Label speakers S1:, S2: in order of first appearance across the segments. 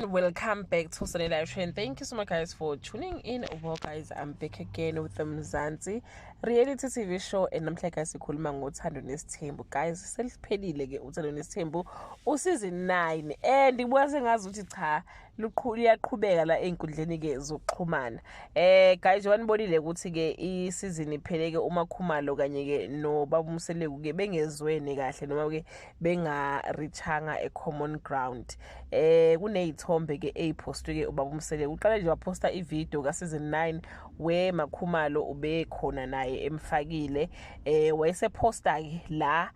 S1: Everyone, welcome back to Sunday Live Show and thank you so much, guys, for tuning in. Well guys, I'm back again with the Mzansi reality TV show and namhlanje, guys, sikhuluma ngoThando Nesithembu. Guys, seliphelile ke uThando Nesithembu useason 9 and ngibuka sengazi ukuthi cha, liyaqhubeka la ey'nkundleni ke zokuxhumana. Guys, wanibonile ukuthi ke isizini iphele ke uMakhumalo kanye ke nobaba uMseleku ke bengezwene kahle noma ke benga-reachanga a common ground. Kuney'thombe ke ey'phostwe ke ubaba uMseleku. Uqale nje waphosta ivideo ka-season 9 we Makhumalo ube khona naye emfakile. Wayesephosta ke la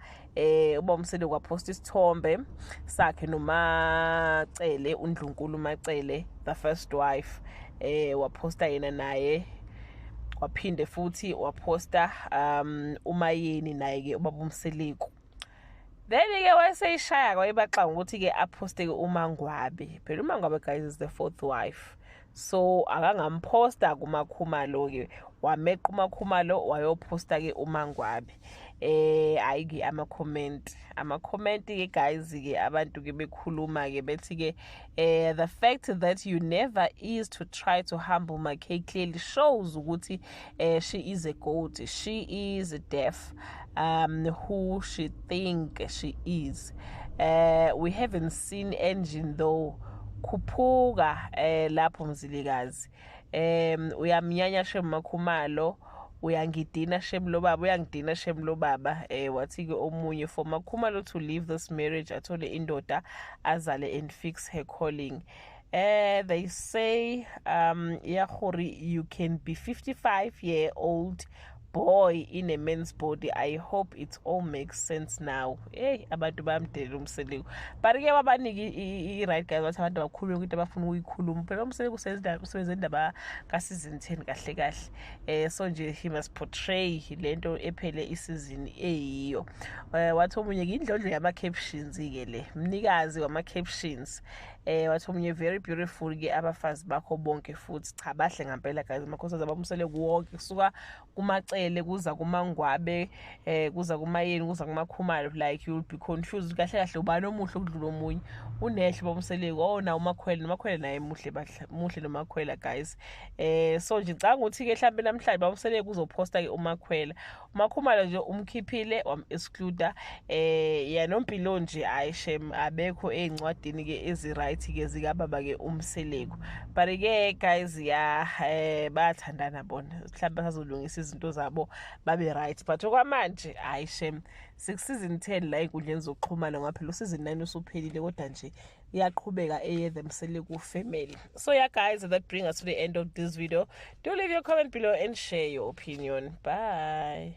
S1: ubaba uMseleku waphosta isithombe sakhe noMacele, uNdlunkulu Macele, the first wife. Waphosta yena naye, waphinde futhi waphosta uMayeni naye ke ubaba uMseleku. Then ke wayeseyishaya wayebaxa ngokuthi ke aphoste ke uMangwabe. Phela uMangwabe, guys, is the fourth wife, so akangamphosta kuMakhumalo ke, wameqa uMakhumalo wayophosta ke uMangwabe. Hayi ke, ama comment ke, guys, ke abantu ke bekhuluma ke bethi ke the fact that you never is to try to humble Makay clearly shows ukuthi she is a goat, she is deaf, who she think she is. We haven't seen engine though. Khuphuka lapho Mzilikazi. Uyamnyanya shem Makhumalo, uyangidina shem lo baba, uyangidina shem lo baba. Wathi ke omunye, for Makhumalo to leave this marriage, athole indoda, azale and fix her calling. They say ya gore you can be 55-year-old boy in a man's body. I hope it all makes sense now. Hey, abantu bayamdelela uMseleku, but ke wabanika i-right, guys, wathi abantu bakhulume into abafuna ukuyikhuluma. Phela uMseleku usebenza indaba ka-season 10 kahle kahle, so nje he must portray lento ephele isizini eyiyo. Wathi omunye, indlondlo yama-captions ke le, mnikazi wama-captions. Wathi omunye, very beautiful ke abafazi bakho bonke. Futhi cha, bahle ngempela, guys, amakhosikazi abaMseleku wonke, kusuka kuMacele kuza kuMangwabe, kuza kuMayeni, kuza kuMakhumalo. Like, you'll be confused kahle kahle ubani omuhle ukudlula omunye. Unehle baMseleku. Oh, na uMakhwela, noMakhwela naye muhle, bahle, muhle noMakhwela, guys. So nje ngicabanga ukuthi ke mhlambe namhlanje baMseleku uzophosta ke uMakhwela. UMakhumalo nje umkhiphile, wam-exclude. Ya, noMpilo nje, hayi shem, abekho ey'ncwadini ke ezi-right ke zikababa ke uMseleku. But ke guys, ya, bayathandana bona, mhlawumbe basazolungisa izinto zabo babe right, but okwamanje, hayi shem, six-season 10 la ey'nkundleni zokuxhumana, ngoba phela useason 9 usuphelile, kodwa nje iyaqhubeka eye-the Mseleku family. So yeah guys, that brings us to the end of this video. Do leave your comment below and share your opinion. Bye.